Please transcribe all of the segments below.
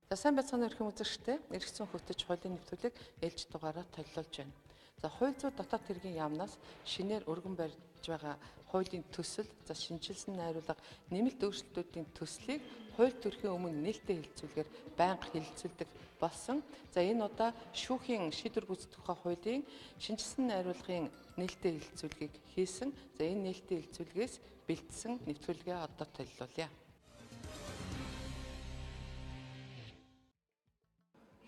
За сайн байцгаана эрхэм үзэгчдээ. Эрх зүйн хөтөч хуулийн нэвтрүүлэг ээлж дугаараар толилуулж байна. За хууль зүйн дотоод хэргийн яамнаас шинээр өргөн барьж байгаа хуулийн төсөл, за шинэчилсэн найруулга, нэмэлт өөрчлөлтүүдийн төслийг хууль төрхийн өмнө нээлттэй хэлэлцүүлгээр байнга хэлэлцүүлдэг болсон. За энэ удаа шүүхийн шийдвэр гүйцэтгэх тухай хуулийн шинэчилсэн найруулгын нээлттэй хэлэлцүүлгийг хийсэн. За энэ нээлттэй хэлэлцүүлгээс бэлдсэн нэвтрүүлгээ одоо толилуулъя.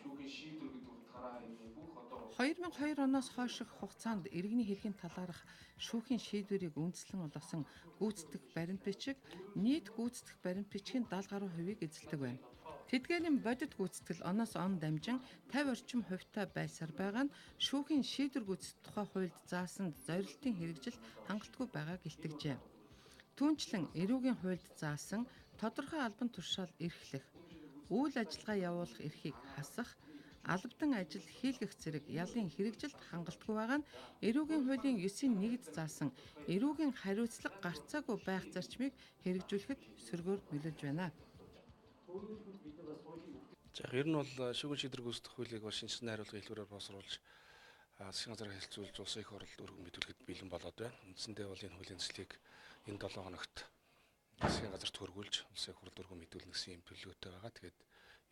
Шүүхийн шийдвэр гэдэг утгаараа энэ бүх одоо 2002 оноос хойших хугацаанд иргэний хэргийн талаарх шүүхийн шийдвэрийг үндэслэн олгосон гүйцэтгэх баримт бичиг нийт гүйцэтгэх баримт бичгийн 70 гаруй хувийг эзэлдэг байна. Тэдгээрийн бодит гүйцэтгэл оноос он дамжин 50 орчим хувьтай байсаар байгаа нь шүүхийн шийдвэр гүйцэтгэх тухай хуульд заасан зорилтын хэрэгжил хангалтгүй байгааг илтгэжээ. Түүнчлэн эрүүгийн хуульд заасан тодорхой албан тушаал эрхлэх, үйл ажиллагаа явуулах эрхийг хасах, албадан ажил хийлгэх зэрэг ялын хэрэгжилт хангалтгүй байгаа нь эрүүгийн хуулийн 9-ийн 1-д заасан эрүүгийн хариуцлага гарцаагүй байх зарчмыг хэрэгжүүлэхэд сөргөөр нөлөөлж байна. За ер нь бол шүүхийн шийдвэр гүйцэтгэх хуулийг бол шинэчилсэн найруулгын хэлбэрээр боловсруулж засгийн газраар хэлэлцүүлж улсын их хурлд өргөн мэдүүлэхэд бэлэн болоод байна. Үндсэндээ бол энэ хуулийн төслийг энэ 7 хоногт засгийн газарт хөргүүлж улсын их хурлд өргөн мэдүүлнэ гэсэн юм төлөвлөгөөтэй байгаа. Тэгээд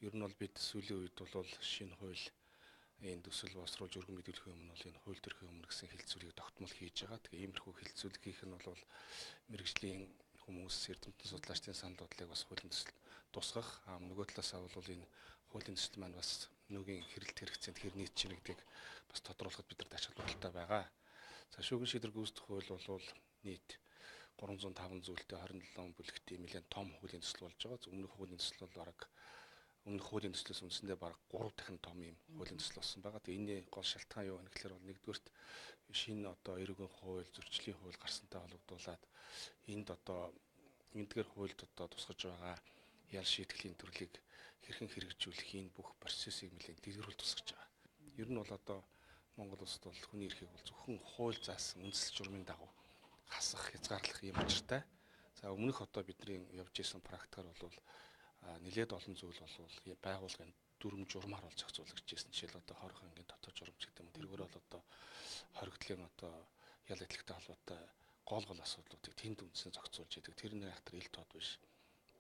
ер нь бол бид сүүлийн үед бол шинэ хууль энэ төсөл боловсруулж өргөн мэдүүлэхийн өмнө бол энэ хууль төрхийн өмнө гэсэн хэлэлцүүлгийг тогтмол хийж байгаа. Тэгээ иймэрхүү хэлэлцүүлэг хийх нь бол мэргэжлийн хүмүүс, эрдэмтэн судлаачдын санал бодлыг бас хуулийн төсөл тусгах, нөгөө талаасаа бол энэ хуулийн төсөл маань бас нүүгийн хэрэлт хэрэгцээнд хэр нийцж байна гэдгийг бас тодруулахад бид нарт ач холбогдолтой байгаа. За шүүхийн шийдвэр гүйцэтгэх хууль бол нийт 305 зүйлтэй 27 бүлэгтэй нэлээд том хуулийн төсөл болж байгаа. Өмнөх хуулийн төсөл бол бараг өмнөх хуулийн төслөөс үндсэндээ бараг 3 дахин том юм хуулийн төсөл болсон байгаа. Тэгээ энэний гол шалтгаан юу вэ гэхээр бол нэгдүгээрт шинэ одоо эрүүгийн хууль, зөрчлийн хууль гарсантай холбогдуулаад энд одоо эндгээр хуульд одоо тусгаж байгаа ял шийтгэлийн төрлийг хэрхэн хэрэгжүүлэх энэ бүх процессыг нэлээд дэлгэрүүл тусгаж байгаа. Ер нь бол одоо Монгол улсад бол хүний эрхийг бол зөвхөн хууль заасан үндсэл журмын дагуу хасах, хязгаарлах юм учиртай. За өмнөх одоо бидний явж исэн практикаар бол нэлээд олон зүйл бол байгууллагын дүрм журмаар бол зохицуулагдаж ирсэн. Жишээл одоо хорих ангийн дотоод журамч гэдэг юм. Тэргээр бол одоо хоригдлын одоо ял этлэгтэй холбоотой гол гол асуудлуудыг тэнд үндсэн зохицуулж идэг. Тэр нэг хатар ил тод биш.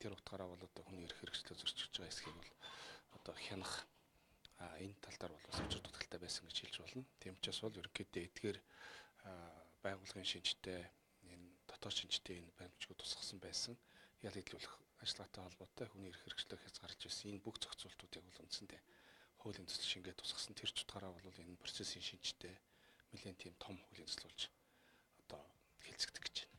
Тэр утгаараа бол одоо хүний эрх хэрэгчлээ зөрчиж байгаа хэсгийг бол одоо хянах энэ тал дээр бол бас учир дутагдaltaй байсан гэж хэлж болно. Тийм учраас бол ерөнхийдөө эдгээр байгууллагын шинжтэй энэ дотоод шинжтэй энэ баримтчгүй тусгасан байсан ял хэдлүүлэх ажиллагаатай холбоотой хүний эрх хэрэгчлээ хязгаарлаж байсан энэ бүх зохицуултуудыг бол үндсэндээ хуулийн төсөл шингээ тусгасан. Тэр ч утгаараа бол энэ процессын шинжтэй нэлээд тийм том хуулийн төсөл болж одоо хэлцэгдэх гэж байна.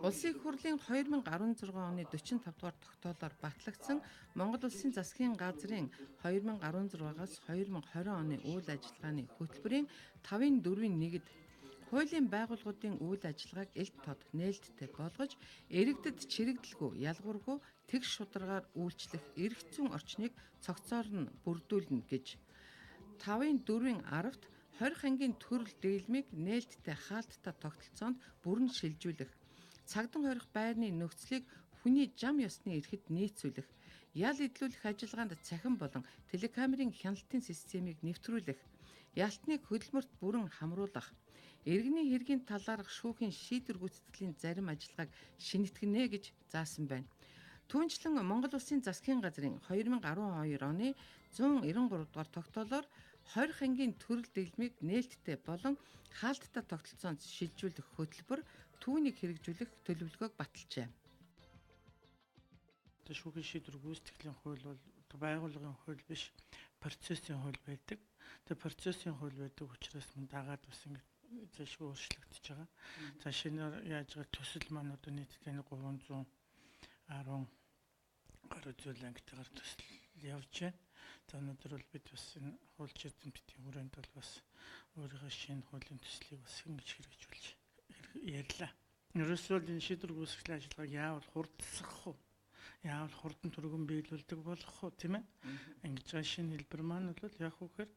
Улсын их хурлын 2016 оны 45 дугаар тогтоолоор батлагдсан Монгол Улсын засгийн газрын 2016-аас 2020 оны үйл ажиллагааны хөтөлбөрийн 5-ын 4-ийн 1-д хуулийн байгууллагуудын үйл ажиллагааг элт тод нээлттэй болгож иргэдэд чирэгдэлгүй, ялгуургүй тэгш шударгаар үйлчлэх эрх зүйн орчныг цогцоор нь бүрдүүлнэ гэж 5-ын 4-ийн 10-т 20 ангийн төрөл дэглэмийг нээлттэй хаалттай тогтолцоонд бүрэн шилжүүлэх, цагдан хорих байрны нөхцөлийг хүний жам ёсны эрхэд нийцүүлэх, ял эдлүүлэх ажиллагаанд цахим болон телекамерын хяналтын системийг нэвтрүүлэх, ялтныг хөдөлмөрт бүрэн хамруулах, иргэний хэргийн талаарх шүүхийн шийдвэр гүйцэтгэлийн зарим ажиллагааг шинэтгэнэ гэж заасан байна. Түүнчлэн Монгол Улсын засгийн газрын 2012 оны 193 дугаар тогтоолоор 20 ангийн төрөл дэглэмийг нээлттэй болон хаалттай тогтолцоонд шилжүүлэх хөтөлбөр түүнийг хэрэгжүүлэх төлөвлөгөөг баталжээ. Шүүхийн шийдвэр гүйцэтгэлийн хууль бол байгууллагын хууль биш, процессын хууль байдаг. Тэгээ процессын хууль байдаг учраас мөн дагаад бас ингэ зайлшгүй өөрчлөгдөж байгаа. За шинээр яаж байгаа төсөл маань одоо нийтдээ 310 гаруй зүйл ангитайгаар төсөл явж байна. За өнөөдөр бол бид бас энэ хуульч эрдэмтдийн хүрээнд бол бас өөрийнхөө шинэ хуулийн төслийг бас ингэж хэрэгжүүлж ярьлаа. Ерөөсөө л энэ шийдвэр гүйцэтгэлийн ажиллагааг яавал хурдсах вэ? Яавал хурдан түргэн биелүүлдэг болох уу, тийм ээ? Ингэж байгаа шинэ хэлбэр маань бол яг үхээр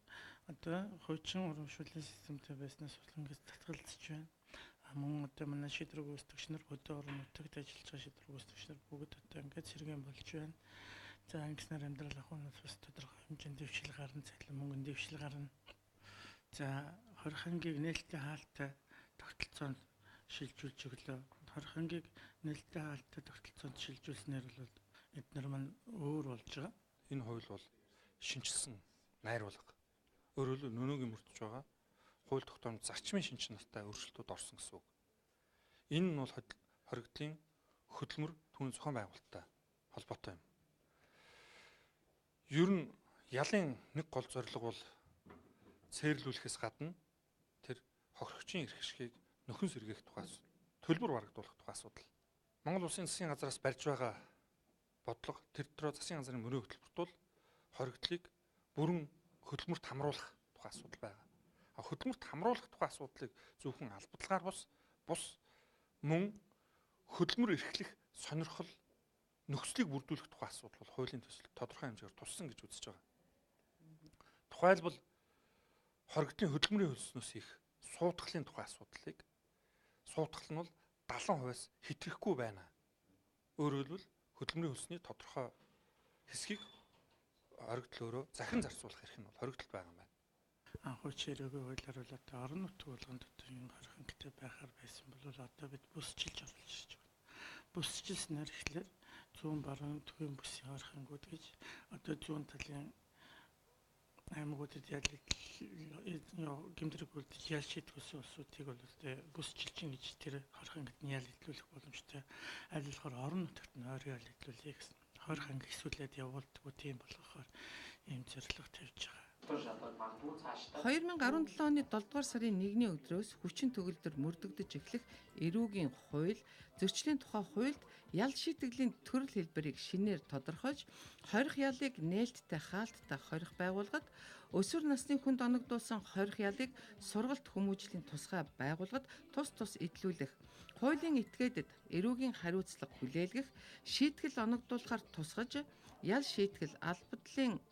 одоо хуучин урамшууллын системтэй байснаас бол ингэж татгалзаж байна. Мөн одоо манай шийдвэр гүйцэтгэгч нар хөдөө орон нутагт ажиллаж байгаа шийдвэр гүйцэтгэгч нар бүгд одоо ингээд сэргээн болж байна. За ингэснээр амьдрал ахуйнаас бас тодорхой хэмжээнд дэвшил гарна, цахилгаан мөнгөн дэвшил гарна. За хорих ангийг нээлттэй хаалтай тогтолцоонд шилжүүлж өглөө. Хорих ангийг нээлттэй хаалтай тогтолцоонд шилжүүлснээр бол эднэр маань өөр болж байгаа. Энэ хууль бол шинэчилсэн найруулга. Өөрөөр хэлбэл нөнөөгийн мөрдөж байгаа хууль тогтоомж зарчмын шинж чанартай өөрчлөлтүүд орсон гэсэн үг. Энэ нь бол хоригдлын хөдөлмөр түүний зохион байгуулалттай холбоотой юм. Ер нь ялын нэг гол зорилго бол цээрлүүлэхээс гадна тэр хохирогчийн эрх ашгийг нөхөн сэргээх тухай төлбөр барагдуулах тухай асуудал. Монгол Улсын засгийн газраас барьж байгаа бодлого тэр дотроо засгийн газрын мөрийн хөтөлбөрт бол хоригдлыг бүрэн хөдөлмөрт хамруулах тухай асуудал байгаа. Хөдөлмөрт хамруулах тухай асуудлыг зөвхөн албадлагаар бус мөн хөдөлмөр эрхлэх сонирхол нөхцөлийг бүрдүүлэх тухай асуудал бол хуулийн төсөл тодорхой хэмжээгээр туссан гэж үзэж байгаа. Тухайлбал хоригдлын хөдөлмөрийн хөлснөөс их суутгалын тухай асуудлыг суутгал нь бол 70%-аас хэтрэхгүй байна. Өөрөөр хэлбэл хөдөлмөрийн хөлсний тодорхой хэсгийг хоригдол өөрөө захин зарцуулах эрх нь бол хоригдолд байгаа юм байна. Анх үеийн хуулиар бол одоо орон нутг болгонд одоо юм хорих ангитай байхаар байсан бол одоо бид бүсчилж оруулж ирж байна. Бүсчилснээр эхлээр зүүн баруун төвийн бүсийн хорих ангиуд гэж одоо зүүн талын аймагуудад ял гэмтрэг үлдэж ял шийдвэрлэсэн улсуудыг бол бүсчилж гэж тэр хорих ангид нь ял хэдлүүлэх боломжтой. Аль болохоор орон нутагт нь ойр ял хэдлүүлье гэсэн. Хорих анги хэсүүлээд явуулдаггүй тийм болгохоор ийм зорилго тавьж байгаа. 2017 оны 7 дугаар сарын 1-ний өдрөөс хүчин төгөлдөр мөрдөгдөж эхлэх эрүүгийн хууль, зөрчлийн тухай хуульд ял шийтгэлийн төрөл хэлбэрийг шинээр тодорхойлж, хорих ялыг нээлттэй хаалттай хорих байгууллагад, өсвөр насны хүнд оногдуулсан хорих ялыг сургалт хүмүүжлийн тусгай байгууллагад тус тус эдлүүлэх, хуулийн этгээдэд эрүүгийн хариуцлага хүлээлгэх, шийтгэл оногдуулахаар тусгаж, ял шийтгэл албадлын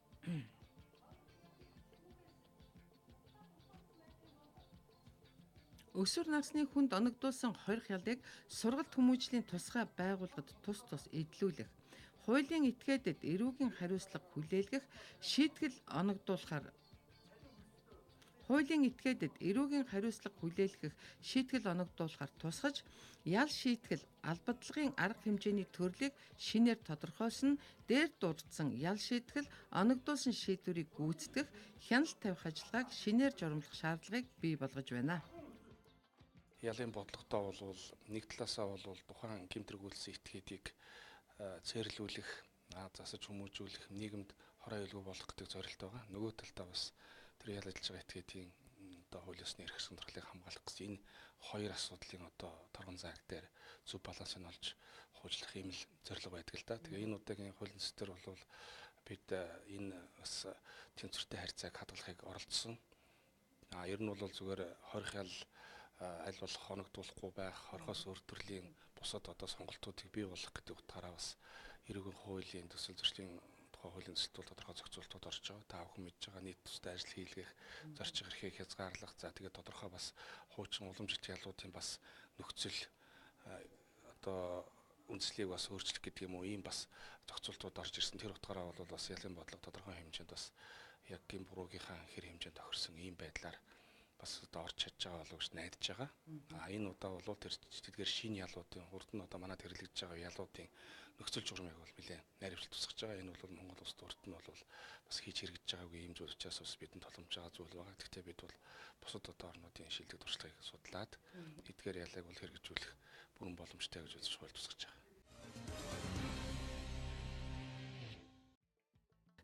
өсвөр насны хүнд оногдуулсан хорих ялыг сургалт хүмүүжлийн тусгай байгууллагад тус тус эдлүүлэх, хуулийн этгээдэд эрүүгийн хариуцлага хүлээлгэх, шийтгэл оногдуулахаар хуулийн этгээдэд эрүүгийн хариуцлага хүлээлгэх, шийтгэл оногдуулахаар тусгаж, ял шийтгэл албадлагын арга хэмжээний төрлийг шинээр тодорхойлсон, дээр дурдсан ял шийтгэл оногдуулсан шийдвэрийг гүйцэтгэх, хяналт тавих ажиллагааг шинээр журамлах шаардлагыг бий болгож байна. Ялын бодлоготой бол нэг талаасаа бол тухайн гэмтрэгүүлсэн этгээдийг цээрлүүлэх, засаж хүмүүжүүлэх, нийгэмд хороо аюулгүй болгох гэдэг зорилт байгаа. Нөгөө талдаа бас тэр ял ажиллаж байгаа этгээдийн одоо хууль ёсны эрх сонирхлыг хамгаалах гэсэн энэ хоёр асуудлын одоо торгон зааг дээр зөв балансыг олж хуучлах юм л зорилго байдаг л да. Тэгээ энэ удаагийн хуулийн төсөл бол бид энэ бас тэнцвэртэй харьцааг хадгалахыг оролдсон. Ер нь бол зүгээр хорих ял аль болох хоногдуулахгүй байх, хорхоос өөр төрлийн бусад одоо сонголтуудыг бий болгох гэдэг утгаараа бас эрүүгийн хуулийн төсөл зөрчлийн тухай хуулийн төсөлд бол тодорхой зохицуултууд орж байгаа. Та бүхэн мэдж байгаа нийт тустай ажил хийлгэх, зорчих эрхийг хязгаарлах, за тэгээд тодорхой бас хуучин уламжлалт ялуудын бас нөхцөл одоо үндслийг бас өөрчлөх гэдэг юм уу, ийм бас зохицуултууд орж ирсэн. Тэр утгаараа бол бас ялын бодлого тодорхой хэмжээнд бас яг гин буруугийнхаа хэр хэмжээнд тохирсон ийм байдлаар бас одоо орж чадж байгаа болов гэж найдаж байгаа. Энэ удаа бол тэр тэдгээр шинэ ялуудын урд нь одоо манад хэрэглэгдэж байгаа ялуудын нөхцөл журмыг бол нэлээд найруулалт тусгаж байгаа. Энэ бол Монгол улсад урд нь бол бас хийж хэрэгжиж байгаагүй ийм зүйл учраас бас бидэнд боломж байгаа зүйл байгаа. Гэхдээ бид бол бусад одоо орнуудын шилдэг туршлагыг судлаад эдгээр ялыг бол хэрэгжүүлэх бүрэн боломжтой гэж үзэж хууль тусгаж байгаа.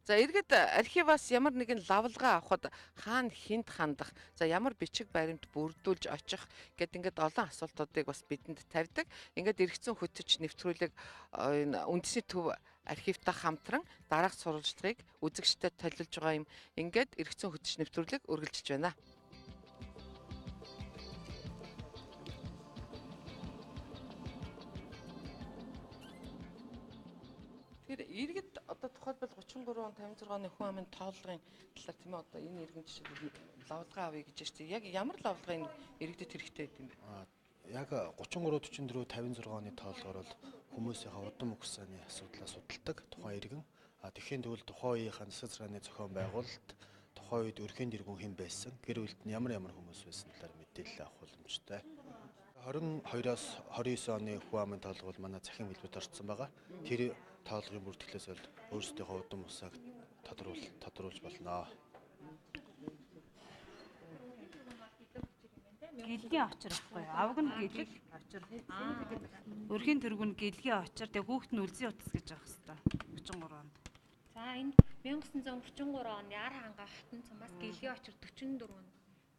За иргэд архиваас ямар нэгэн лавлгаа авахад хаана хинт хандах, за ямар бичиг баримт бүрдүүлж очих гэд ингээд олон асуултуудыг бас бидэнд тавьдаг. Ингээд эргэцэн хөтөч нэвтрүүлэг энэ үндэсний төв архивтай хамтран дараах сурвалжлагыг үзэгчдэд толилж байгаа юм. Ингээд эргэцэн хөтөч нэвтрүүлэг үргэлжилж байна. Тэгэхээр иргэд одоо тухайлбал 33 он 56 оны хүн амын тооллогын талаар тийм ээ одоо энэ иргэн жишээлбэл лавлгаа авъя гэж байна. Яг ямар лавлгаа энэ иргэдэд хэрэгтэй байд юм бэ? Яг 33 44 56 оны тооллогоор бол хүмүүсийнхээ удам угсааны асуудлаа судалдаг тухайн иргэн. Тэгэхийн тулд тухайн үеийн засаг захиргааны зохион байгуулалт, тухайн үед өрхийн дэргүүн хэн байсан, гэр бүлд нь ямар ямар хүмүүс байсан талаар мэдээлэл авах боломжтой. 22-оос 29 оны хүн амын тоолго бол манай цахим хэлбэрт орцсон байгаа. Тэр тоолгын бүртгэлээс бол өөрсдийнхөө удам усааг тодруулж болно. Гэлгийн очир байхгүй юу? Авг нь гэлэг очир. Өрхийн тэргүүн гэлгийн очир. Тэгээ хүүхэд нь үлзий утас гэж байгаа хэвээр. 33 онд. За энэ 1933 оны Яр ханга хотын цумаас гэлгийн очир 44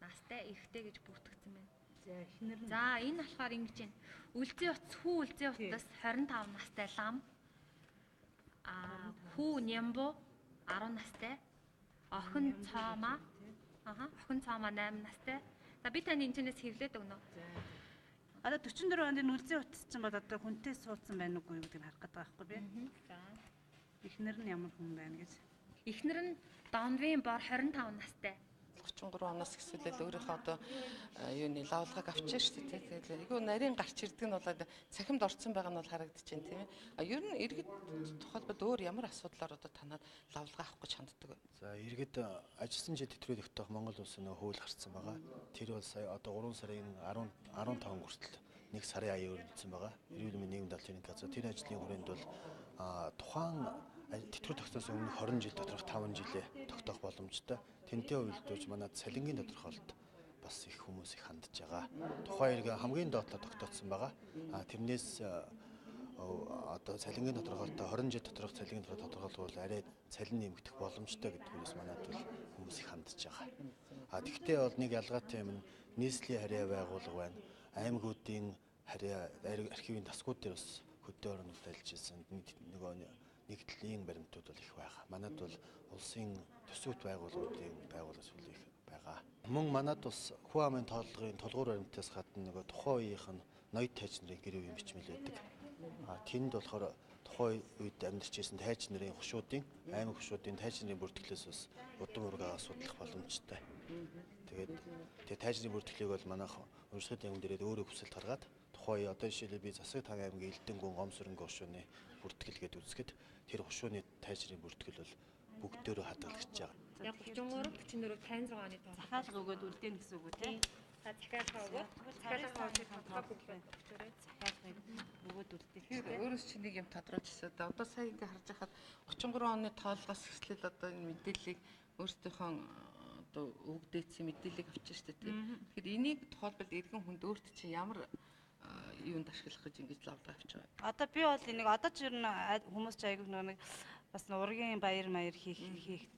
настай эрэгтэй гэж бүртгэгдсэн байна. За эхнэр нь. За энэ болохоор ингэж байна. Үлзий утас хүү үлзий утас 25 настай лам. Аа хүү Нямбу 10 настай. Охин Цома. Охин Цома 8 настай. За би таны энэчнээс хэвлээд өгнө. Одоо 44 онд энэ үлзий утас чинь бол одоо хүнтэй суудсан байна уугүй юу гэдгийг харах гэдэг байхгүй би. За. Эхнэр нь ямар хүн байна гэж. Эхнэр нь Донвын бор 25 настай. 33 оноос эхлээл өөрийнхөө одоо юуны лавлгааг авчээ шүү дээ. Тэгээд айгүй нарийн гарч ирдэг нь бол цахимд орцсон байгаа нь бол харагдаж байна тийм ээ. А ер нь иргэд тухайлбал өөр ямар асуудлаар одоо танаад лавлгаа авах гэж ханддаг вэ? За иргэд ажилласан жил тэтгэврээ тогтоох Монгол улсын нөө хууль гарцсан байгаа. Тэр бол сая одоо 3 сарын 10 15 хүртэл нэг сарын аяа өрнөдсөн байгаа. Эрүүл мэндийн нийгмийн даалгаврын газар тэр ажлын хүрээнд бол тухайн тэтгэвэр тогтоосны өмнөх 20 жил доторх 5 жилээ тогтоох боломжтой. Тэнтэй уялдуулж манай цалингийн тодорхойлолт бас их хүмүүс их хандж байгаа. Тухайн иргэн хамгийн доотлоо тогтооцсон байгаа. Тэрнээс одоо цалингийн тодорхойлолтоо 20 жил доторх цалингийн тодорхойлолт бол арай цалин нэмэгдэх боломжтой гэдэг үгээс манад бол хүмүүс их хандж байгаа. Тэгвэл бол нэг ялгаатай юм нь нийслэлийн харьяа байгууллага байна. Аймагуудын харьяа архивын тасгууд дээр бас хөдөө орнууд ажиллаж ирсэн. Нөгөө нэгдлийн баримтууд бол их байгаа. Манад бол улсын төсөвт байгууллагуудын байгууллага зүйл их байгаа. Мөн манад бас хүн амын тооллогын тулгуур баримтаас гадна нөгөө тухайн үеийнх нь ноёд тайч нарын гэр үеийн бичмэл байдаг. Тэнд болохоор тухайн үед амьдарч ирсэн тайч нарын хушуудын, аймаг хушуудын тайч нарын бүртгэлээс бас удам ургаа судлах боломжтой. Тэгээд тэгээ тайч нарын бүртгэлийг бол манайх уншлагын ангин дээрээ өөрөө хүсэлт гаргаад тухайн одоо жишээлбэл би засаг таг аймгийн Элдэнгүн Гомсөрөнгө хушууны бүртгэл гэдээ үзэхэд тэр хушууны тайч нарын бүртгэл бол бүгдөөрөө хадгалагдаж байгаа. Яг 33 44 56 оны тоол. Захиалга өгөөд үлдээн гэсэн үг үү те? За захиалга өгөөд захиалга өгөөд тодорхой бүглээд өгчөөрэй. Захиалгыг өгөөд үлдээх. Тэгэхээр өөрөөс чи нэг юм тодруулж ирсэн. Одоо сая ингээ харж байхад 33 оны тоолгоос эхлээл одоо энэ мэдээллийг өөрсдийнхөө одоо өвгдээцсэн мэдээллийг авчих штэ тий. Тэгэхээр энийг тухайлбал иргэн хүнд өөрт чинь ямар юунд ашиглах гэж ингэж лавлгаа авч байгаа. Одоо би бол энийг одоо ч ер нь хүмүүс ч айгүй нэг бас ургийн баяр маяр хийх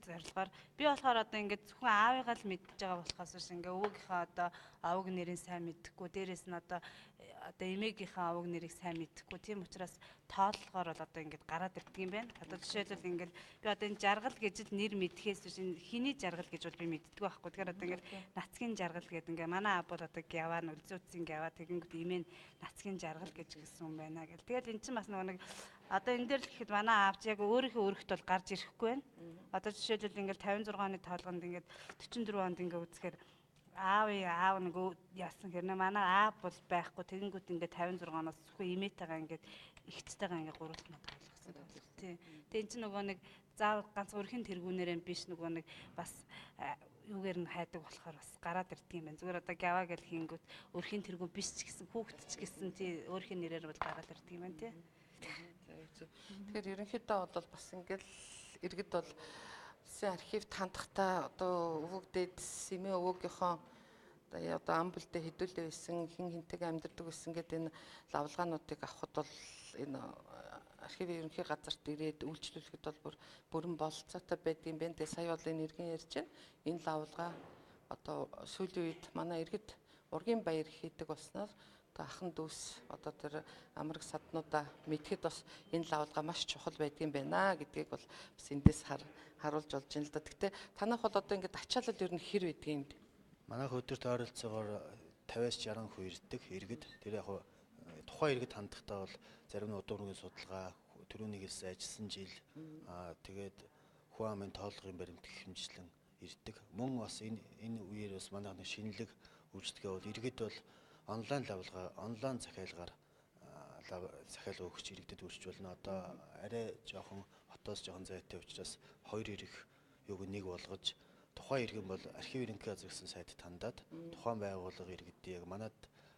зорилгоор би болохоор одоо ингээд зөвхөн аавыгаа л мэдж байгаа болохоос биш ингээ өвгийнхээ одоо овг нэрийг сайн мэдэхгүй, дээрэс нь одоо эмээгийнхээ овг нэрийг сайн мэдэхгүй. Тийм учраас тооллогоор бол одоо ингээд гараад ирдэг юм байна. Одоо жишээлбэл ингээд би одоо энэ жаргал гэж л нэр мэдхээс биш энэ хиний жаргал гэж бол би мэддэг байхгүй. Тэгэхээр одоо ингээд нацгийн жаргал гэдэг ингээ манай аав бол одоо гяваа нүлзүүцэн гяваа тэгэнгүүт эмээ нацгийн жаргал гэж гэсэн юм байна гэл. Тэгэл эн чинь бас нөгөө нэг одоо энэ дээр л гэхэд манай аав чи яг өөрийнхөө өрхт бол гарч ирэхгүй байна. Одоо жишээлбэл ингээд 56 оны тоолгонд ингээд 44 онд ингээд үзэхээр аав нэг яасан хэрнээ манай аав бол байхгүй тэгэнгүүт ингээд 56 оноос зөвхөн эмээтэйгээ ингээд ихчтэйгээ ингээд гуруултнаа тоолгосон. Тий. Тэгээ эн чинь нөгөө нэг заавал ганц өрхийн тэргүүнээрээ биш нөгөө нэг бас юугаар нь хайдаг болохоор бас гараад ирдэг юм байна. Зүгээр одоо гяваа гэл хийнгүүт өрхийн тэргүүн биш ч гэсэн хүүхэд ч гэсэн тий өөрхийн нэрээр бол гараад ирдэг юм байна тий. Тэгэхээр ерөнхийдөө бол бас ингээл иргэд бол улсын архивд хандахдаа одоо өвөг дээд эмээ өвөөгийнхөө одоо ам бүлдээ хэдүүлээ байсан хэн хэнтэйгээ амьдардаг байсан гэдэг энэ лавлгаануудыг авахд бол энэ архивын ерөнхий газарт ирээд үйлчлүүлэхэд бол бүр бүрэн бололцоотой байдгийн байна. Тэгээ сая бол энэ иргэн ярьж байна. Энэ лавлгаа одоо сүүлийн үед манай иргэд ургийн баяр хийдэг болсноос одоо ахан дүүс одоо тэр амраг саднуудаа мэдхэд бас энэ лавлгаа маш чухал байдгийн байна гэдгийг бол бас эндээс харуулж болж байна л да. Гэхдээ танайх бол одоо ингээд ачаалал ер нь хэр байдгийг юм бэ? Манайх өдөрт ойролцоогоор 50-аас 60 хүн ирдэг иргэд. Тэр яг тухайн иргэд хандахдаа бол зарим нь удам өргөн судалгаа, төрөүний хэлсэн ажилласан жил, тэгээд хүн амын тоолгын баримт гэх мэтчлэн ирдэг. Мөн бас энэ үеэр бас манайх нэг шинэлэг үйлчлэгээ бол иргэд бол онлайн лавлгаа, онлайн захиалгаар захиалга өгч иргэдэд үрж болно. Одоо арай жоохон Хотоос жоохон зайтай учраас хоёр ирэх юуг нэг болгож тухайн иргэн бол архив ерөнхий газар гэсэн сайтад хандаад тухайн байгууллага иргэдийн яг манад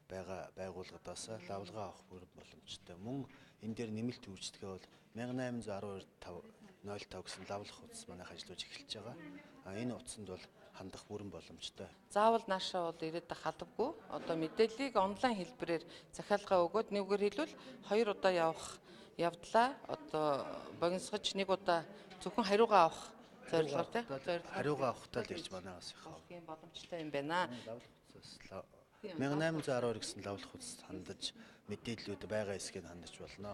байгаа байгууллагадаас лавлгаа авах бүрэн боломжтой. Мөн энэ дээр нэмэлт үйлчлэгээ бол 1812 05 гэсэн лавлах утас манайх ажиллаж эхэлж байгаа. А энэ утсанд бол хандах бүрэн боломжтой. Заавал наашаа бол ирээд халавгүй. Одоо мэдээллийг онлайн хэлбэрээр захиалгаа өгөөд нэгүгээр хэлбэл хоёр удаа явах явдлаа одоо богиносгож нэг удаа зөвхөн хариугаа авах зорилгоор тий. Хариугаа авахтаа л ирж манаагаас их авах юм боломжтой юм байна. Лавлах утсаас 1812 гэсэн лавлах утас хандаж мэдээллүүд байгаа хэсгийг хандаж болно.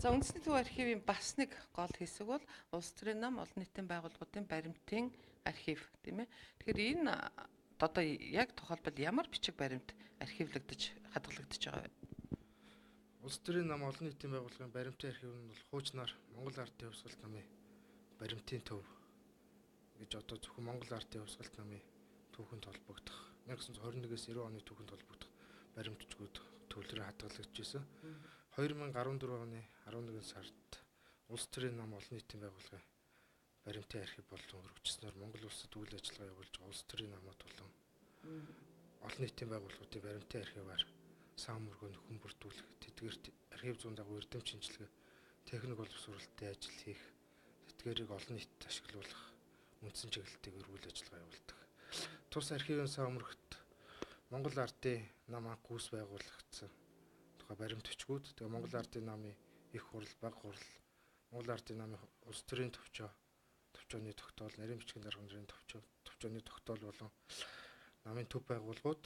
За үндэсний төв архивын бас нэг гол хэсэг бол улс төрийн нам олон нийтийн байгууллагуудын баримтын архив тийм ээ. Тэгэхээр энэ одоо яг тухайлбал ямар бичиг баримт архивлагдаж хадгалагдаж байгаа вэ? Улс төрийн нам олон нийтийн байгууллагын баримтын архив нь бол хуучнаар Монгол Ардын Хувьсгалт намын баримтын төв гэж одоо зөвхөн Монгол Ардын Хувьсгалт намын түүхэнд холбогдох 1921-ээс 90 оны түүхэнд холбогдох баримтчгууд төвлөрөн хадгалагдаж байсан. 2014 оны 11 сард улс төрийн нам олон нийтийн байгууллагын баримтын архив болон өргөжснөөр Монгол улсад үйл ажиллагаа явуулж байгаа улс төрийн намууд болон олон нийтийн байгууллагуудын баримтын архиваар сан мөргөө нөхөн бүрдүүлэх, тэдгээрт архив зүйн дагуу эрдэм шинжилгээ, техник боловсруулалтын ажил хийх, тэдгээрийг олон нийтэд ашиглуулах үндсэн чиглэлтэйгээр үйл ажиллагаа явуулдаг. Тус архивын сан мөрөгт Монгол Ардын нам анх гүйс байгуулагдсан тухай баримт бичгүүд, тэгээ Монгол Ардын намын их хурал, бага хурал, Монгол Ардын намын улс төрийн төвчөө, төвчөөний тогтоол, нарийн бичгийн дарга нарын төвчөө, төвчөөний тогтоол болон намын төв байгууллагууд,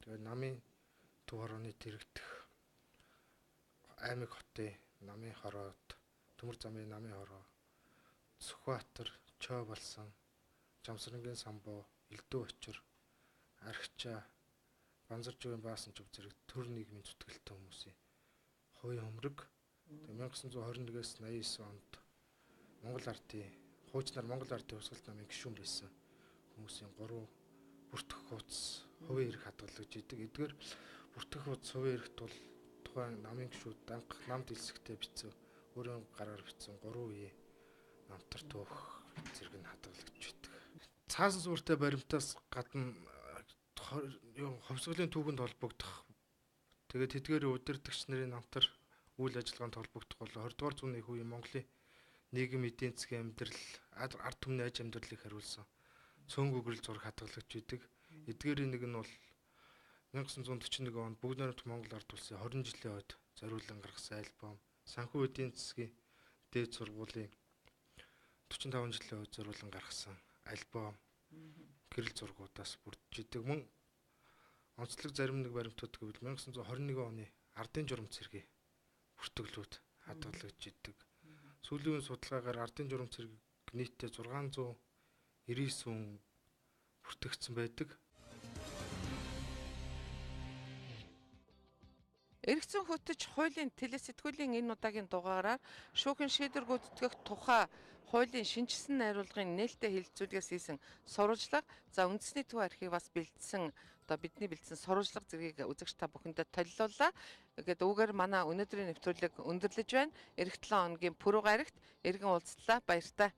тэгээ намын төв хорооны тэрэгдэх аймаг хотын намын хороот, төмөр замын намын хороо, Сүхбаатар, Чой болсон, Жамсрангийн самбуу, Элдв очир, Архичаа, Банзаржуугийн баасан чув зэрэг төр нийгмийн зүтгэлтэй хүмүүсийн хувийн хөмрөг. 1921-ээс 89 онд Монгол Ардын хуучнаар Монгол Ардын Хувьсгалт намын гишүүн байсан хүмүүсийн 3 бүртгэх хуудас хувийн эрх хадгалагдж идэг. Эдгээр бүртгэх хуудас хувийн эрхт бол тухайн намын гишүүд анх намд элсэхдээ бичсэн, өөрийн гараар бичсэн 3 үеийн намтар түүх зэрэг нь хадгалагдж идэг. Цаасан суурьтай баримтаас гадна хувьсгалын түүхэнд холбогдох, тэгээд тэдгээрийн удирдагч нарын намтар үйл ажиллагаанд холбогдох бол 20 дугаар зууны их үеийн Монголын нийгэм эдийн засгийн амьдрал, ард түмний аж амьдралыг хариулсан цөөн гүгэрэл зураг хадгалагдж идэг. Эдгээрийн нэг нь бол 1941 онд Бүгд найрамдах Монгол Ард улсын 20 жилийн хойд зориулан гаргасан альбом, Санхүү эдийн засгийн дээд сургуулийн 45 жилийн хойд зориулан гаргасан альбом гэрэл зургуудаас бүрдэж идэг. Мөн онцлог зарим нэг баримтууд гэвэл 1921 оны Ардын журам цэргийн бүртгэлүүд хадгалагдж идэг. Сүүлийн үеийн судалгаагаар Ардын журам цэрэг нийтдээ 699 хүн бүртгэгдсэн байдаг. Эргэцэн хөтөч хуулийн телесэтгүүлийн энэ удаагийн дугаараар шүүхийн шийдвэр гүйцэтгэх тухай хуулийн шинэчилсэн найруулгын нээлттэй хэлэлцүүлгээс хийсэн сурвалжлага, за үндэсний төв архиваас бэлдсэн одоо бидний бэлдсэн сурвалжлага зэргийг үзэгч та бүхэндээ толилууллаа. Ингээд үүгээр манай өнөөдрийн нэвтрүүлэг өндөрлөж байна. Ирэх 7 хоногийн пүрэв гарагт эргэн уулзлаа. Баяртай.